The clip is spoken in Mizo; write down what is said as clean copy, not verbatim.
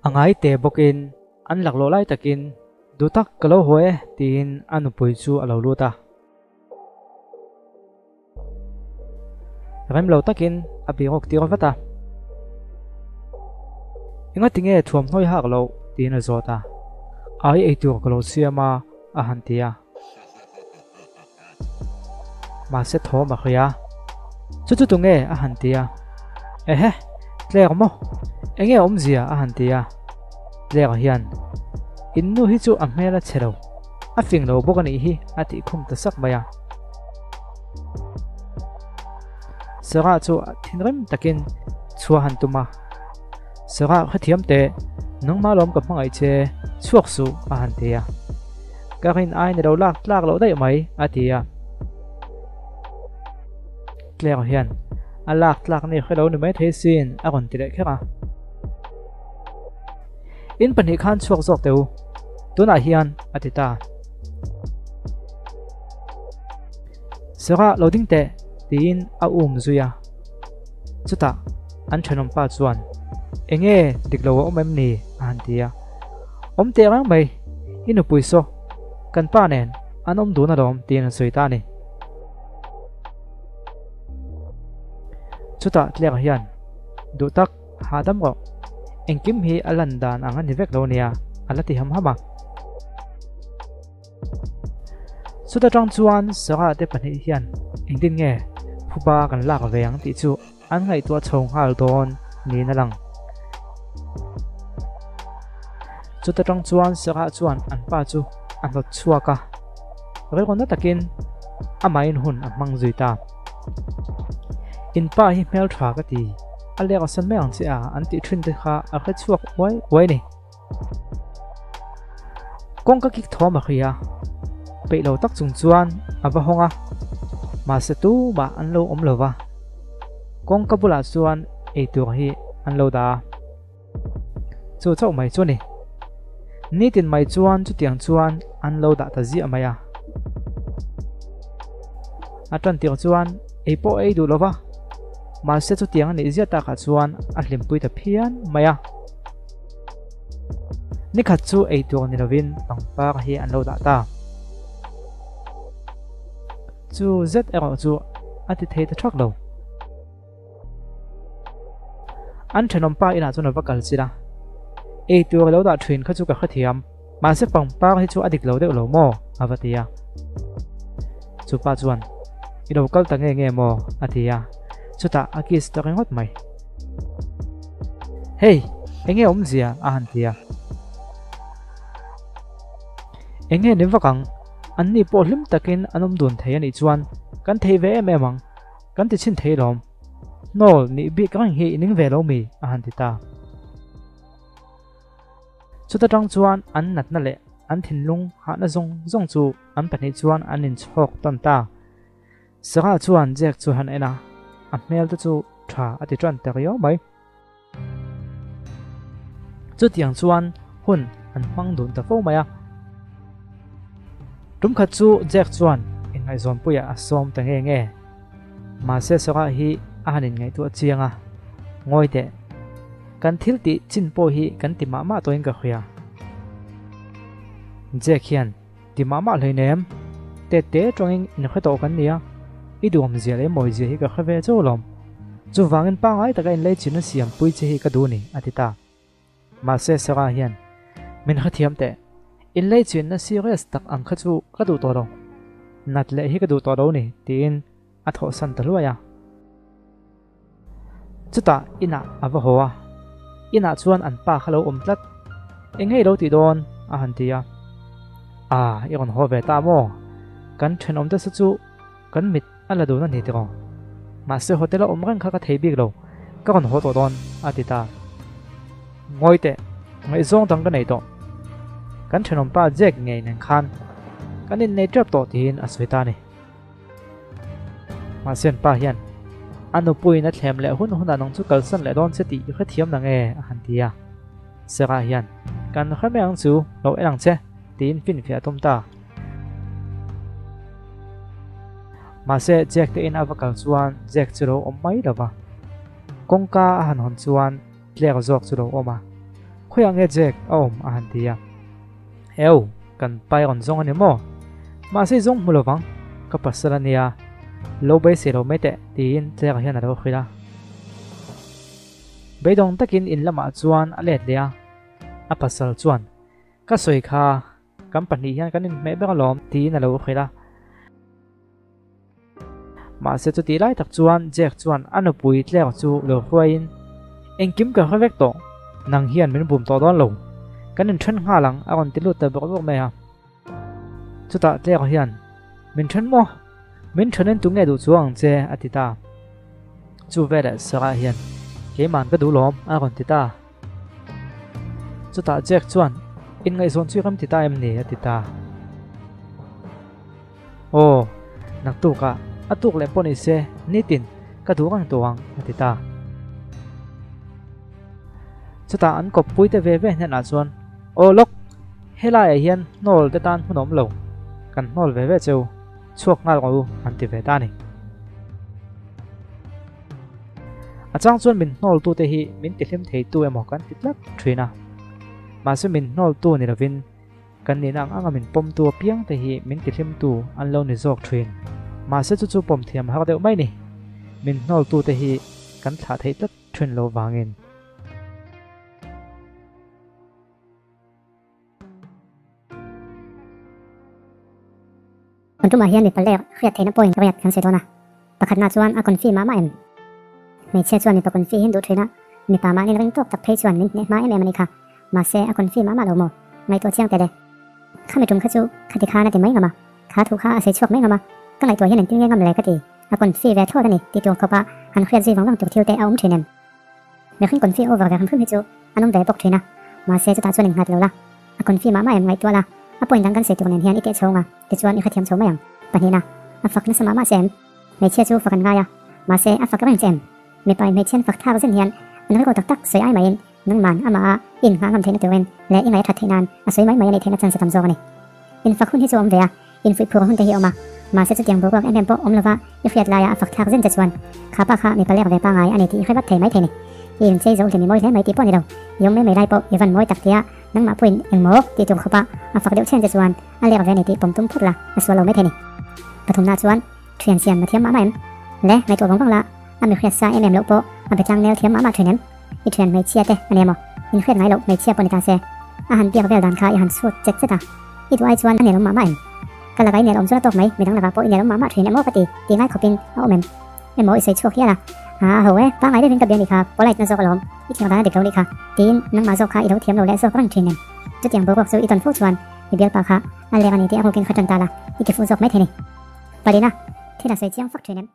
A ngai te bawkin an laklawh lai takin duh tak ka lo haw e tiin a nupui chu a lo lut a. Rem lo takin a birawk tir vat a. Engati nge thuamhnawi hak loh tiin a zawt a. Ai eitur ka lo siam a a han ti a. Mahse thawm a hria. Chu chu tunge a han ti a. Ehe, Tler maw? Enge awmzia a han ti a. Tler hian, In nu hi chu a hmel a chhe lo, a fing lo bawk a nih hi a tih khum ta sak mai a. Sarah chu thinrim takin chhuah han tum a. Sarah hrethiam teh, nangmah lawm ka hmangaih che, chhuak suh a han ti a. Ka rin ai ni lo lak tlak loh daih mai a ti a. Claire hian a lak tlak ni hre lo ni mai thei sin a rawn ti leh kher a. In pahnih khan chhuak zawk teh u, tunah hian a ti ta. Sarah lo ding teh tiin a um zui a. Chutah an thenawm pa chuan Enge dik lo a awm em ni? a han ti a. Awm teh reng mai, i nupui saw kan pa nen an awm dun alawm tiin an sawi ta a ni. Chutah Tlianga hian Duh tak, hahdam rawh, engkim hi a lan dan ang a ni vek lo nia a la ti ham ham a. Chuta tang chuan Sarah te pahnih hian engtin nge phuba kan lak ve ang tih chu an ngaihtuah chho nghal dawn niin a lang. Chuta tang chuan Sarah chuan an pa chu a hnawt chhuak a, rilru na takin amahin hun a hmang zui ta. In pa hi hmeltha ka ti, a lek a sawn mai ang che a an tih thin te kha a hre chhuak uai uai a ni. Kawngka kik thawm a hria. Peih lo tak chung chuan a va hawng a, mahse tumah an lo awm lo va. Kawngka bulah chuan eitur hi an lo dah a, chu chauh mai chu a ni. Nitin mai chuan chutiang chuan an lo dah ta ziah mai a. A tan tir chuan ei pawh a ei duh lo va, mahse chutiang a nih ziah takah chuan a hlimpui ta phian mai a. Nikhat chu ei tur ni lovin pangpar hi an lo dah ta. Chu zet erawh chu a ti thei ta thak lo. An thenawm pa inah chuan a va kal chil a, Ei tur a lo dah thin kha chu ka hrethiam, mahse pangpar hi chu a dik lo deuh lo maw? a va ti a. Chu pa chuan, I lo kal ta nge nge maw? a ti a, chutah a kiss ta ringawt mai. Hei, enge awmzia? a han ti a. Enge ni vak ang, anni pawh hlim takin an awm dun thei a nih chuan kan thei ve em em ang, kan ti chhin thei lawm. Hnawl nih bik reng hi i ning ve lo mi? a han ti ta. Chuta tang chuan an natna leh an thinlung hahna zawng zawng chu an pahnih chuan an inchhawk tawn ta. Sarah chuan Jack chu han en a, a hmel te chu tha a ti tan ta riau mai. Chutiang chuan hun an hmang dun ta fo mai a. Tum khat chu Jack chuan inngaihzawnpuiah a sawm ta nge nge. Mahse Sarah hi a han inngaihtuah chiang a, Ngawi teh, kan thil tih chin pawh hi kan ti mah mah tawhin ka hria. Jack hian Ti mah mah hleinem, tet te tawngin inhre tawh kan nia, i duhawmzia leh mawizia hi ka hre ve chauh alawm. Chuvangin pangngai taka inlei chin a siam pui che hi ka duh ni, a ti ta. Mahse Sarah hian, Min hrethiam teh, inlei chinna serious tak ang kha chu ka duh tawh lo. Nat leh hi ka duh tawh lo ni, tiin a thawhsan ta hluai a. Chutah inah a va haw a, inah chuan an pa kha lo awm tlat. Eng hei lo tih dawn? a han ti a. Ah, i rawn haw ve ta maw? Kan thenawm te sa chu kan mit a la dun a ni tiraw? Mahse hotel a awm reng kha ka thei bik lo, ka rawn haw tawh dawn, a ti ta. Ngawi teh, ngaihzawng dang ka nei tawh. Kan thenawm pa Jack ngei nen khan kan innei tep tawh tiin a sawi ta a ni. Mahse an pa hian a nupuiin a thlem leh hun hunah nang chu kalsan leh dawn che tih i hrethiam nang e a han ti a. Sarah hian Kan hre mai ang chu, lo en ang che tiin finfiah a tum ta. Mahse Jack te in a va kal chuan Jack chu lo awm mai lo va. Kawngka a han hawn chuan tlek zawk chu lo awm a. Khawiah nge Jack a awm? a han ti a. Eu, kan pa i rawn zawng a ni maw? Mahse i zawng hmu lo vang, ka pasal a nia, lo beisei lo mai teh, tiin Claire hian a lo hrilh a. Beidawng takin in lamah chuan a let leh a, a pasal chuan, Ka sawi kha, kan pahnih hian kan inhmeh ber alawm, tiin a lo hrilh a. Mahse chutih lai tak chuan Jack chuan a nupui Claire chu lo hruaiin, Engkim ka hre vek tawh, nang hian min bum tawh dawn lo, kan inthen nghal ang a rawn ti lut ta bawk bawk mai a. Chutah Claire hian, Min then maw? Min thenin tu nge duh chuang ang che? a ti ta. Chu veleh Sarah hian, Keiman ka duh lawm a rawn ti ta. Chutah Jack chuan, Inngaihzawn chu i ram ti ta em ni? a ti ta. Aw, naktukah a tuk leh pawh ni se, nitin ka duh reng tawh ang, a ti ta. Chutah an kawppui te ve ve hnenah chuan, Aw lawk, helaiah hian hnawl te tan hmun a awm lo, kan hnawl ve ve cheu, chhuak nghal rawh u, an ti ve ta a ni. A chang chuan min hnawltute hi min tihlim theitu emaw kan ti tlat thin a, mahse min hnawltu ni lovin, Kan nihna ang anga min pawmtu apiang te hi min tihlimtu an lo ni zawk thin. Mahse chu chu pawm thiam har deuh mai ni. Min hnawltu te hi kan thlah theih tlat thin lo vangin. Kan tumah hian mipa lek hriat theihna point riat kan sawi dawn a. Pakhatna chuan a confi mah mah em? Hmeichhia chuan mipa confi hi an duh thin a, mipa mahni ring tawk tak phei chuan min hneh hma em em a nih kha. Mahse a confi mah mah lo maw? Ngaihtuah chiang teh le. Khami tum kha chu khati khan a ti mai ngam a, kha thu kha a sawi chhuak mai ngam a, ka ngaihtuah hian engtin nge ngam le ka ti. A confi ve thlawt a ni tih tur khawpa han hriat zui vang vang tur thil te a awm thin em? Mihring confi over ve hrim hrim hi chu an awm ve bawk thin a, mahse chutah chuan innghat lo la, a confi mah mah em ngaihtuah la, a point dang kan sawi tur nen hian i teh chho nga, tichuan i hrethiam chho mai ang. Pahnihna, a fak nasa mah mah che em? Hmeichhia chu fak an ngai a, mahse a fak reng che em? Mipa in hmeichhian fak thlak zen hian an rilru tak tak sawi ai maiin nangman amaha i innghah ngam theihna turin leh i ngaih a that theih nan a sawi mai mai a neih theihna chance a tam zawk a ni. Infak hun hi chu a awm ve a, Infuih phur hun te hi a awm a, mahse chutiang boruak em em pawh awm lova i hriat laia a fak thlak zen che chuan kha pa kha mipa lek ve pangai a ni tih i hre vat thei mai thei ni. I inchei zo hlim i mawi hle mai tih pawh ni lo, i awm mai mai lai pawh i van mawi tak tia nangmah pawhin engmaw tih tur khawpa a fak deuh chhen che chuan a lek ve a ni tih pawm tum phawt la a sual lo mai thei ni. Pathumna chuan thian siam a thiam mah mah em? Le ngaihtuah vang vang la, a mi hriat sa em em loh pawh a be tlang nel thiam mah mah thin em? I thian hmeichhia te a ni emaw? In hriat ngai loh hmeichhia pawh ni ta se. A han biak vel dan kha i han chhut chet chet a. I duh ai chuan a nelawm mah mah em? Ka laka i nelawm chuan a tawk mai, midang lakah pawh i nelawm mah mah thin emaw ka ti, ti ngai khawpin a awm em? Emaw i sawi chhuak hial a. A ho e, pangngai deuhin ka bia nih kha, polite na zawk alawm, i thiam dan a dik lo nih kha, tiin nangmah zawk kha i lo thiam lo leh zawk reng thin em? Chutiang boruak chu i tawn fo chuan i bialpa kha a leng a ni tih a rukin kha tan ta la, i ti fuh zawk mai thei ni. Palina, thil a sawi chiang fak thin em?